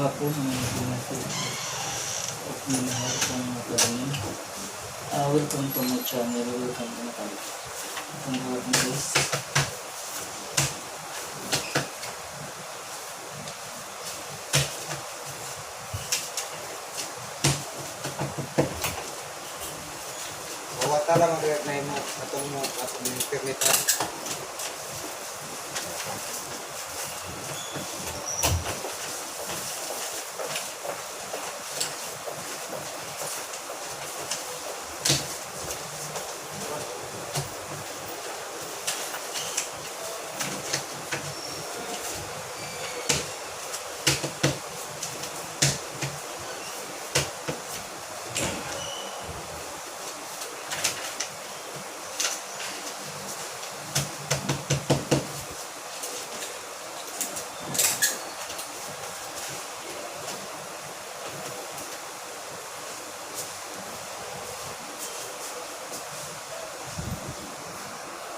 Hapon, mga pinasi at minahal kong mga kalamin. Welcome to my channel, welcome to my channel. Itong buhat ni guys. Wata lang ang na imo atong mo atong internet ha.